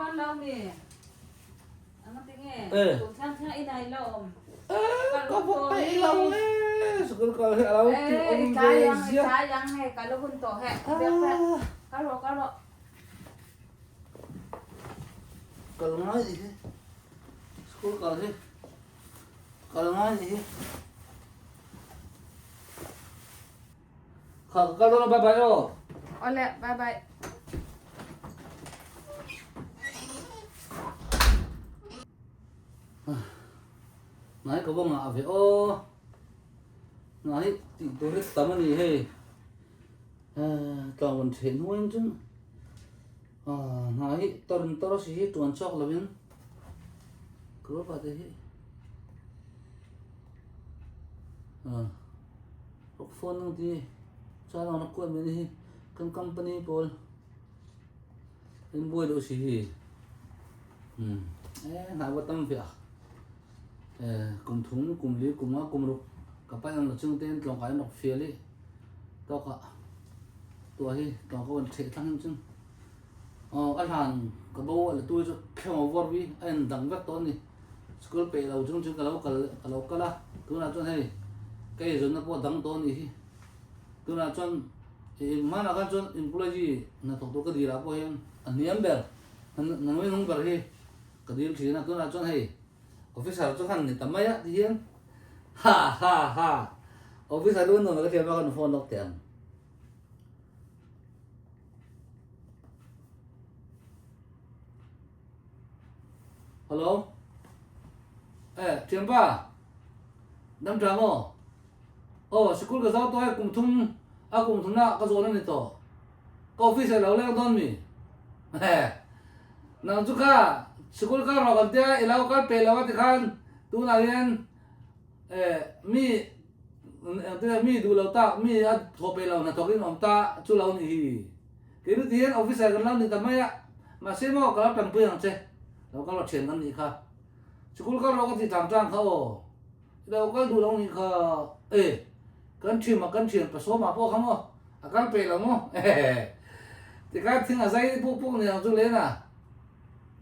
dawn lo mi? Anga tinge? Eh. Tun thlang thlang inah i la awm. Eh, Kal ka hun vawk tawh peih hi. lo e. School kal hi a lo ti Eh, awm i ve tlai ang, i ziah. tlai ang hei, kal hun tawh heh. Biak pek. Ah. Kal rawh, kal rawh. Kal ngai ni hi. School kal hi. Kal ngai ni hi. Kha ka kal dawn a, bye bye aw. Awle, bye bye. Ngai ka va ngah ve aw. Ngah hi tih tur hi tam a ni hei. Tlawng rawn theh hnuaiin chuan hna hi tawn tawr a si hi tuan chhuak lovin ka te hi phone ang ti chuan ang kuat mai hi kan company pawl an buai deuh si hi e hna va tam ve a kum thum kum li kum nga kum ruk ka pai ang la chung te an tlawng kai an rawk fial i tawk ah tuah hi tlawng ka van theh thlang hi chung aw a hlan ka bo a la tu hi chu thleng a vawr vi a in dang vek tawh a ni school peih lo chung chuan ka lo kal ka lo kal a tunah chuan hei ka eizawnna pawh a dang tawh a nih hi tunah chuan ih hmanah khan chuan employee hnathawk tur ka dil ah pawh hian a hniam ber hna hnung ber hi ka dil thin a tunah chuan hei Officer chu han ni ta mai a ti hian ha ha ha Officer lu nuam ka thiam a kan phone lawk teh ang. Hello Eh thiam pa dam tha maw Aw sikul ka zau tawh e kum thum a kum thum na ka zawn a ni tawh ka officer lo leng dawn mi Nang chu kha sikul kal rawh kan tia i lo kal pe lo a tikhan tunah hian mi engtin mi duh lo tak mi a thawh pe lo hnathawk in awm ta chu lo ni hi. Kei chu tihian officer kan lo ni ta mai a mahse maw ka lo tanpui ang che lo kal rawh thian kan nih kha sikul kal rawh ka ti tang tang kha aw i lo kal duh lo nih kha e kan thiam a kan thian pasawmah pawh kha maw A kal peih lo maw? Tikhan thing a zai puk puk ni ang chu len a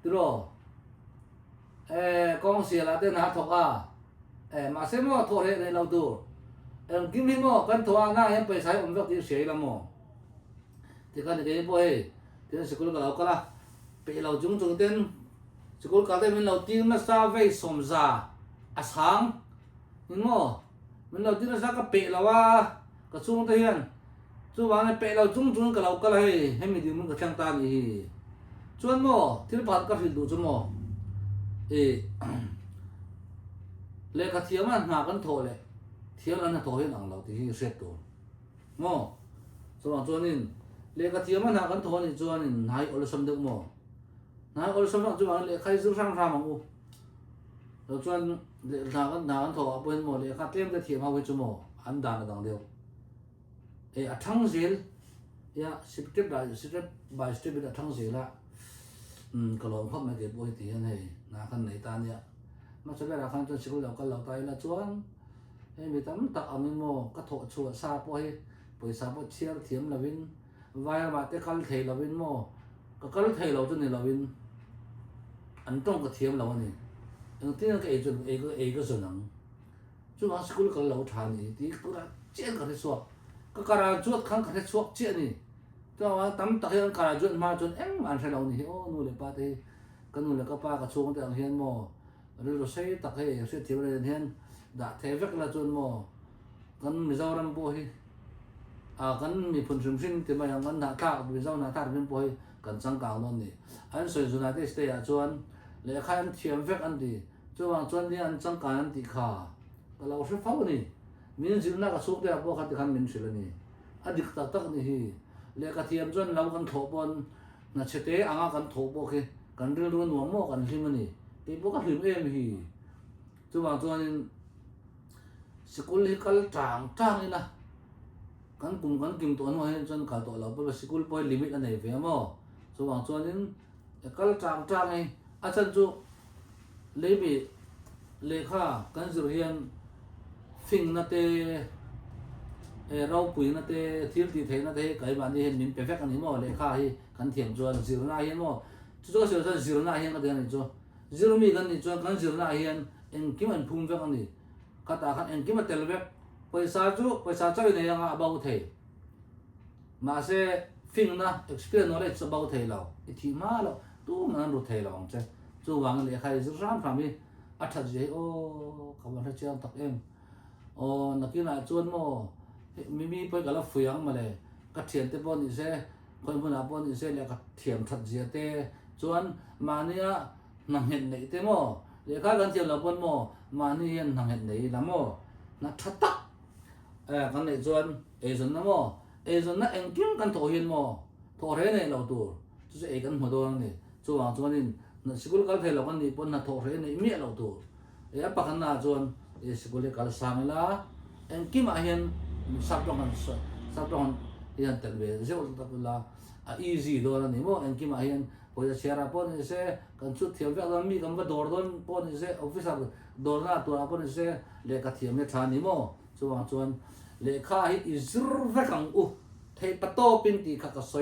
tiraw? Eh, kawng sial ah te hna a thawk a. Eh, mahse maw thawh hreh nei lo tur. Engkim hi maw kan thawh ah na hian pawisa hi awm vek tih hria ila maw? Tikhan ni kei pawh hei tin sikul ka lo kal a, peih lo chung chung ten sikul kal te min lo tir nasa vei sawmza a sang ni maw? Min lo tir nasa ka peih lo a. Ka chhungte hian chuvangin peih lo chung chungin ka lo kal a hei, hemi dinhmun ka thleng ta a nih hi. Chuan maw, thil pakhat ka hrilh duh chu maw, ih lehkha thiama hna kan thawh leh thiam an hnathawh hian ang lo tih hi hriat tur maw. Chuvang chuanin lehkha thiama hna kan thawh a nih chuanin hna hi awlsam deuh maw, hna hi awlsam vak chuvangin lehkha hi zir hrang hrang ang u. Lo chuan hna kan hna kan thawh ah pawhin maw lehkha tlem te thiam ho hi chu maw an dan a dang deuh. E a thang zel ya step by step by step in a thang zel a um ka lawm khawp mai kei pawh hi ti hian hei hna khan nei ta nia. Hmasa berah khan chuan sikul lo kal lo ta ila chuan hei mi tam tak angin maw ka thawh chhuah sa pawh hi pawisa pawh chhiar thiam lovin vai ramah te kal thei lovin maw Ka kal thei lo chu ni lovin an tawng ka thiam lo a ni. Engtin ka ei chu ei ka ei ka zawn ang. Chuvang sikul kal lo tha ni tih tunah chiah ka hre chhuak. Ka graduate khan ka hre chhuak chiah a ni. Chuvang tam tak hian graduate hma chuan engmah an hre lo ni hi aw nu leh pa te hi ka nu leh ka pa ka chhung te ang hian maw rilru sei tak hei hriatthiam reng hian dah thei vek la chuan maw kan Mizoram pawh hi A kan miphun hrim hrim ti mai ang, kan hnahthlak, Mizo hnahthlak hrim pawh hi kan changkang dawn ni. An sawi United States ah chuan lehkha an thiam vek an ti, chuvang chuan nia an changkan an tih kha ka lo hre fo a ni. Min zirna ka chhungte ah pawh kha tikhan min hrilh a ni. A dik tak tak a ni hi. Lehkha thiam chuan lo kan thlawh pawn hna chhe te anga kan thawh pawh khi kan rilru nuam maw kan hlim a ni. Kei pawh ka hlim em hi. Chuvang chuanin sikul hi kal tang tang ila kan kum kan kim tawh hnuah hian chuan kal tawh lo pawh sikul pawh hi limit a nei ve a maw chuvang chuanin kal tang tang hi a chhan chu leimi lehkha kan zir hian fingna te eh ropuina te thil tih theihna te hi keimahni hian min pe vek a ni maw lehkha hi kan thiam chuan zirna hian maw. Chu chu ka sawi chuan zirna ah hian ka ti a nih chu. Zirmi kan nih chuan kan zirna ah hian engkim an phum vek a ni. Khatah khan engkim a tel vek. Pawisa chu pawisa chauh i nei anga a bo thei. Mahse fingna, experience, knowledge chu a bo thei lo. I thih hma loh tumah an ru thei lo ang che. Chuvangin lehkha i zir hram hram hi a that zia hi aw ka van hre chiang tak em. Aw nakinah chuan maw mimi pawh hi ka la fui ang mawle ka thiante pawh ni se khawi hmunah pawh ni se lehkha thiam that zia te chuan mahnia hna nghet neih te maw lehkha kan thiam loh pawn maw mahni hian hna nghet nei ila maw hna tha tak kan neih chuan eizawnna maw eizawnna engkim kan thawh hian maw thawh reng neih loh tur chu chu ei kan hmu dawn a ni chuvang chuanin sikul kal thei lo kan nih pawn hna thawh reng neih miah loh tur. E a pakhatnaah chuan e sikul hi kal sang ila engkimah hian sap tawng han sap tawng hi han telh ve zeuh tak ila a easy dawn a ni maw engkimah hian pawisa chhiarah pawh ni se kan chhut thiam vek dawn mi kan va dawr dawn pawh ni se officer dawrna turah pawh ni se lehkha thiam hi a tha a ni maw chuvang chuan lehkha hi i zir vek ang u theih patawpin tih kha ka sawi.